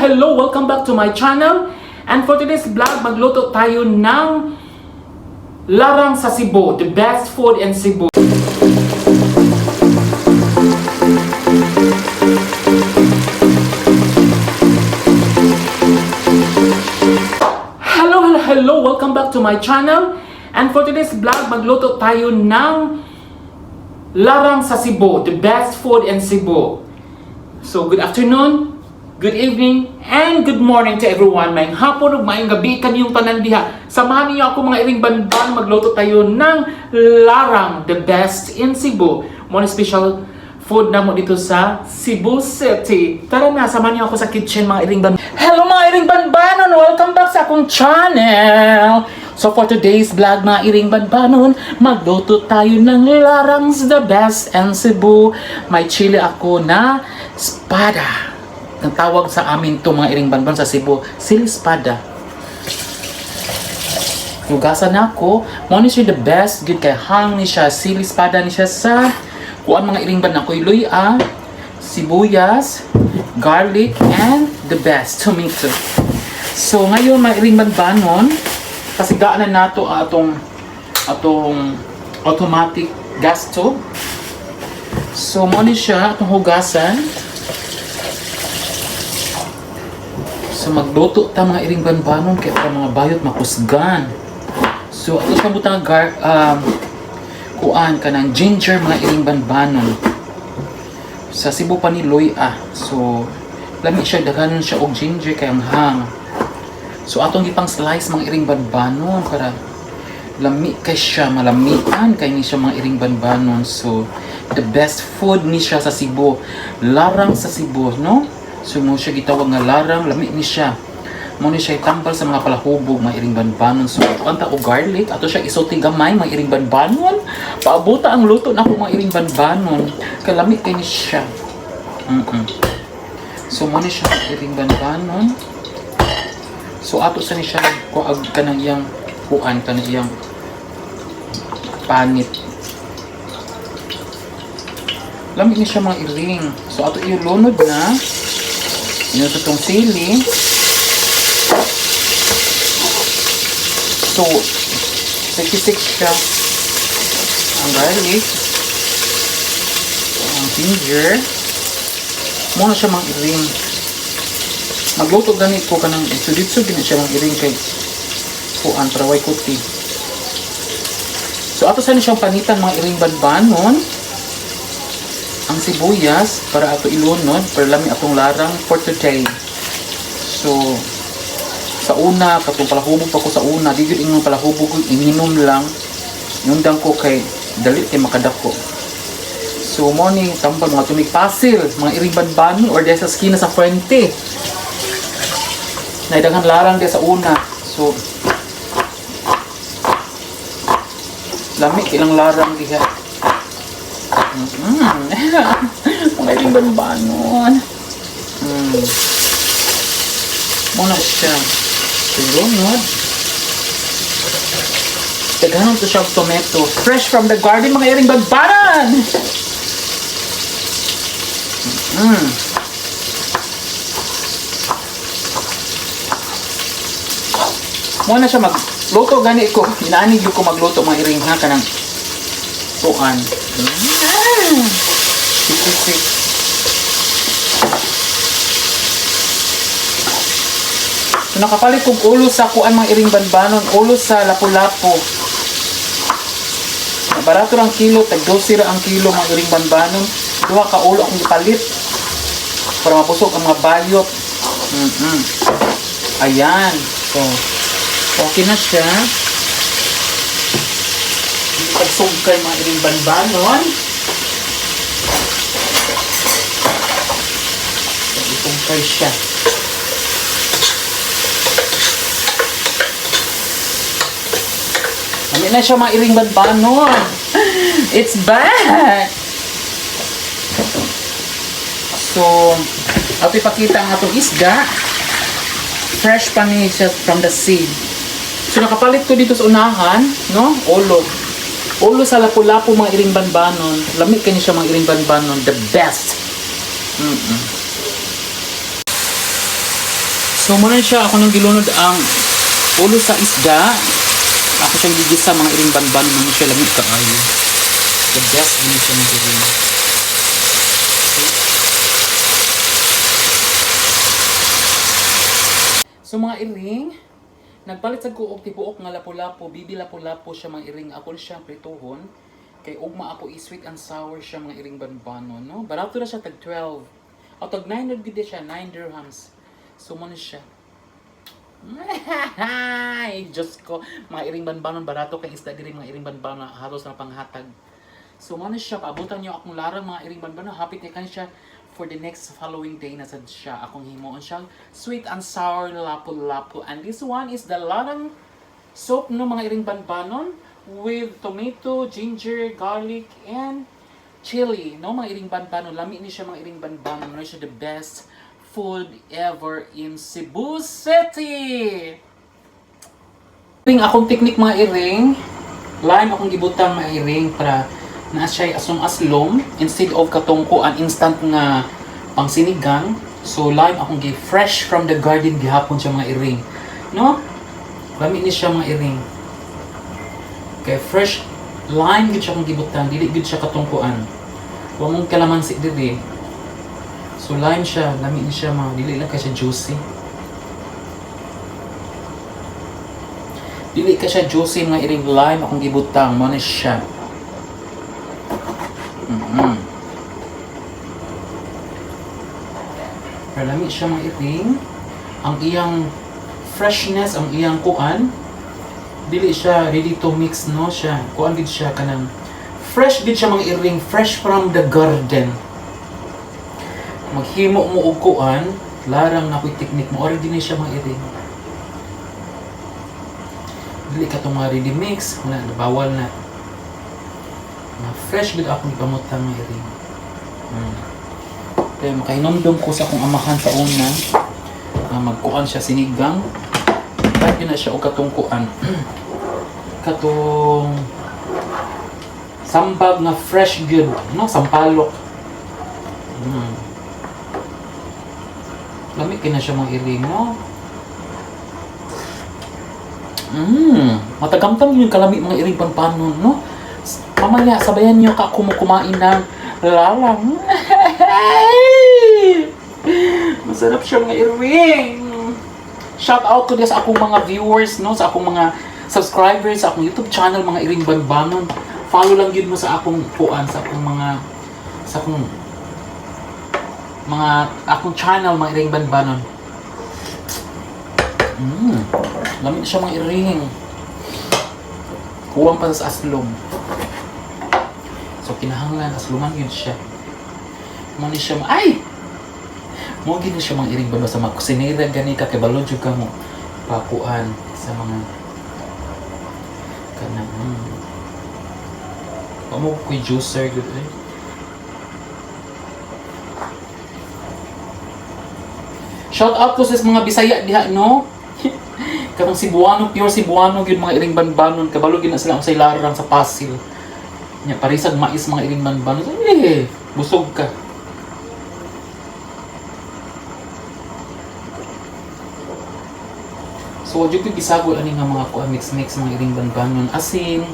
Hello! Welcome back to my channel. And for today's vlog, magluto tayo ng larang sa Cebu, the best food in Cebu. Hello, hello, hello! Welcome back to my channel. And for today's vlog, magluto tayo ng larang sa Cebu, the best food in Cebu. So, good afternoon, good evening, and good morning to everyone. Maayong hapon ug maayong gabi kaniyong tanan diha. Samahan niyo ako, mga iring banban, magluto tayo ng larang, the best in Cebu. Mo special food na mo dito sa Cebu City. Tara na, samahan niyo ako sa kitchen, mga iring banban. Hello, mga iring banbanon! Welcome back sa akong channel! So for today's vlog, mga iring banbanon, magluto tayo ng larangs, the best in Cebu. May chili ako na espada. Ang tawag sa amin to, mga iring banban, sa Cebu, sili espada. Hugasan na ako. Mo ni siya the best. Good kay hang ni siya. Sili espada ni siya sa kuan, mga iring ban ako luya, sibuyas, garlic, and the best, tomato. So ngayon, mga iring banbanon, pasigaan na nato ang atong automatic gas stove. So mo ni siya atong hugasan. So magluto ta, mga iring banbanon, kay para mga bayot makusgan. So ato sa butang kuan kanang ginger, mga iring banbanon. Sa Cebu pa ni luya. So lami siya, daghanon siya og ginger kay anghang. So atong gipang slice, mga iring banbanon, para lami kay siya, malamian kay ni siya, mga iring banbanon. So the best food ni siya sa Cebu. Larang sa Cebu, no? So mo siya gitawag nga larang, lami ni siya. Mo ni siya itambal sa mga palahubog, mga iring banbanon. So anta og garlic, ato siya isulti gamay, mga iring banbanon. Paabuta ang luto nako, mga iring banbanon. Kay lami kay ni siya. So mo ni siya, iring banbanon. So ato sa ni siya kuag kanang iyang kuan, kanang iyang panit. Lami ni siya, mga iring. So ato ilunod na. Yun sa tong sili. So 66 siya. Ang garlic. Ang ginger. Muna siya, mga iring. Magluto gani ko kanang ditso gini siya, mga iring, kay kuan para way kuti. So ato sa ni siyang panitan, mga iring banbanon. Ang sibuyas para ato ilunod para lami atong larang for today. So sa una katong palahubog pa ko sa una, di gyud ingon palahubog ko, ininom lang. Nundang ko kay dali kay makadako. So mo ni tambal mga tumig pasil, mga iring banbanon, or sa skina sa frente. Naidaghan larang di sa una. So lami ilang larang diha. Mga iring banbanon. Muna siya. Lunod. Daghanon to siya og tomato. Fresh from the garden, mga iring banbanan! Muna siya magluto gani ko. Inaani gyud ko magluto, mga iring, ha, kanang kuan. 66. So nakapalit kog ulo sa kuan, mga iring banbanon, ulo sa lapu-lapu. Barato lang kilo, tag 12 ra ang kilo, mga iring banbanon. Duha ka ulo akong gipalit para mapusok ang mga bayot. Ayan. So, okay na siya. Pagsugkay, mga iring banbanon. So, isugkay siya. Lami na siya, mga iring banbanon. It's back! So, ato ipakita ang atong isda. Fresh pa ni siya from the sea. So, nakapalit ko dito sa unahan, no? Ulo. Ulo sa lapu-lapu, mga iring banbanon. Lami kay ni siya, mga iring banbanon. The best. So muna siya, ako nang gilunod ang ulo sa isda. Ako siyang gigisa, mga iring banban, mga siya lamig kaayo. The best din siya mga iring. So mga iring, nagpalit sa ko og tibuok nga lapu-lapu, bibi lapu-lapu siya, mga iring, ako siya prituhon. Kay ugma ako i-sweet and sour siya, mga iring banbano, no? Barato na siya, tag 12. O tag 900 gid siya, 9 dirhams. So mo na siya. Ay, Diyos ko, mga iring banbanon, barato kay isda diri, mga iring banbanon, halos na panghatag. So mo na siya, paabutan niyo akong larang, mga iring banbanon, hapit na kan siya for the next following day na sad siya. Akong himuon siya, sweet and sour lapu-lapu. And this one is the larang soup, no, mga iring banbanon, with tomato, ginger, garlic, and chili, no, mga iring banbanon. Lami ni siya, mga iring banbanon. No siya, the best food ever in Cebu City. Iring akong technique, mga iring, lime akong gibutang, mga iring, para na siya aslom-aslom instead of katong kuan instant nga pangsinigang. So lime akong gi fresh from the garden gihapon siya, mga iring. No? Lami ni siya, mga iring. Kay fresh lime gid siya akong gibutang, dili gid siya katong kuan. Wa mong kalamansi diri. So lime siya, lami ni siya mga, dili lang kay siya juicy. Dili ka siya juicy, mga iring, lime akong gibutang mo na siya. Pero lami siya, mga iring. Ang iyang freshness, ang iyang kuan, dili siya ready to mix, no siya. Kuan gid siya, kanang fresh gid siya, mga iring, fresh from the garden. Maghimo mo og kuan, larang na ko'y technique mo, already ni siya, mga iring. Dili ka itong mga ready mix, wala na, bawal na. Mga fresh gid akong ipamutang, mga iring. Kaya makahinomdom ko sa akong amahan sa una, nga magkuan siya sinigang. Kahit na siya og katong kuan, katong sambag nga fresh good, no? Sampalok. Lami kay na siya, mga iring, no? Matagamtam yung kalami, mga iring panpanon, no? Mamaya, sabayan niyo ka kumain ng lalang. Masarap siya, mga iring. Shout out ko sa akong mga viewers, no? Sa akong mga subscribers, sa akong YouTube channel, mga iring banbanon. Follow lang yun mo sa akong kuan, sa akong mga akong channel, mga iring banbanon. Lami na siya, mga iring. Kuwang pa sa aslom. So kinahanglan asluman yun siya. Mo ni siya ay! Mo gini siya, mga iring ba sa mga kusinera gani ka kay balo jud ka mo pakuan sa mga kanang. Wa mo ko'y juicer gud eh. Shout out ko sa mga Bisaya diha, no. Katong Cebuano, pure Cebuano gyud, mga iring banbanon, kabalo gyud na sila unsay larang sa Pasil. Nya parisag mais, mga iring banbanon. Eh, busog ka. So jud ko gisagol ani nga mga kuan, mix mix, mga iring banbanon. Asin.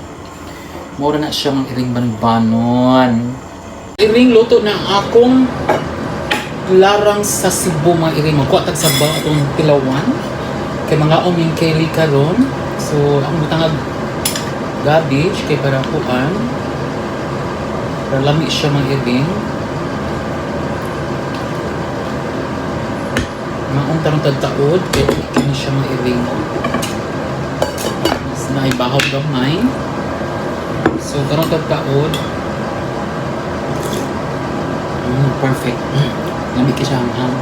Mura na siya, mga iring banbanon. Iring, luto na akong larang sa Cebu, mga iring. Magkuha tag sabaw atong tilawan. Kay mga uming Kelly karon. So akong butangag garbage kay para kuan. Para lami siya, mga iring. Maong tarong tagtaod kay kini siya, mga iring. Mas naibahaw gamay. So tarong tagtaod. Perfect. Lami kay siya hanghang.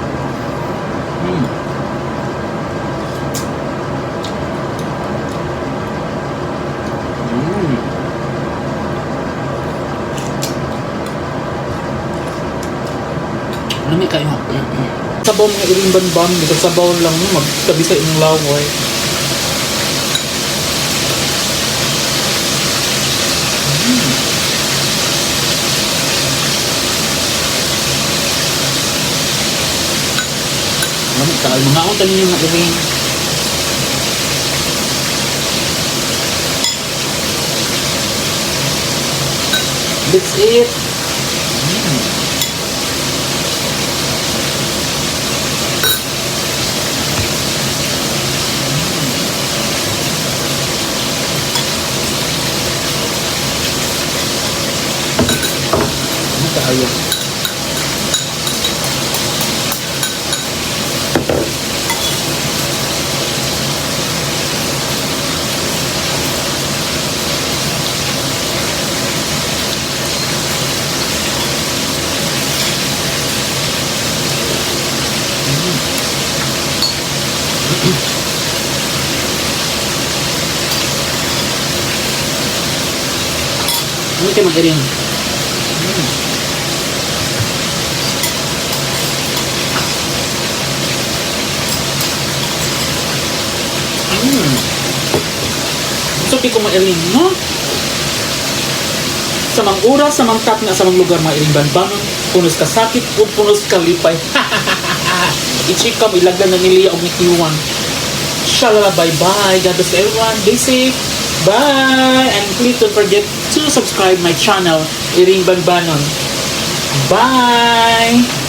Lami kayo. Sabaw, mga iring banban, dito sabaw lang no, magtabi sa imong laway. Lami kaayo. Mangaon ta ninyo, mga iring. Let's eat. Ano kaayo? Ano kayo, mga iring? So, ko, mga iring, no? Sa mang oras, sa mang na, sa mang lugar, mga iring banbanon, punos ka sakit o punos ka lipay. Ichika mo, ilaglan na niliya og ni Kiwan. Shalala, bye-bye. God bless everyone. Be safe. Bye! And please don't forget to subscribe my channel, Iring Banbanon. Bye!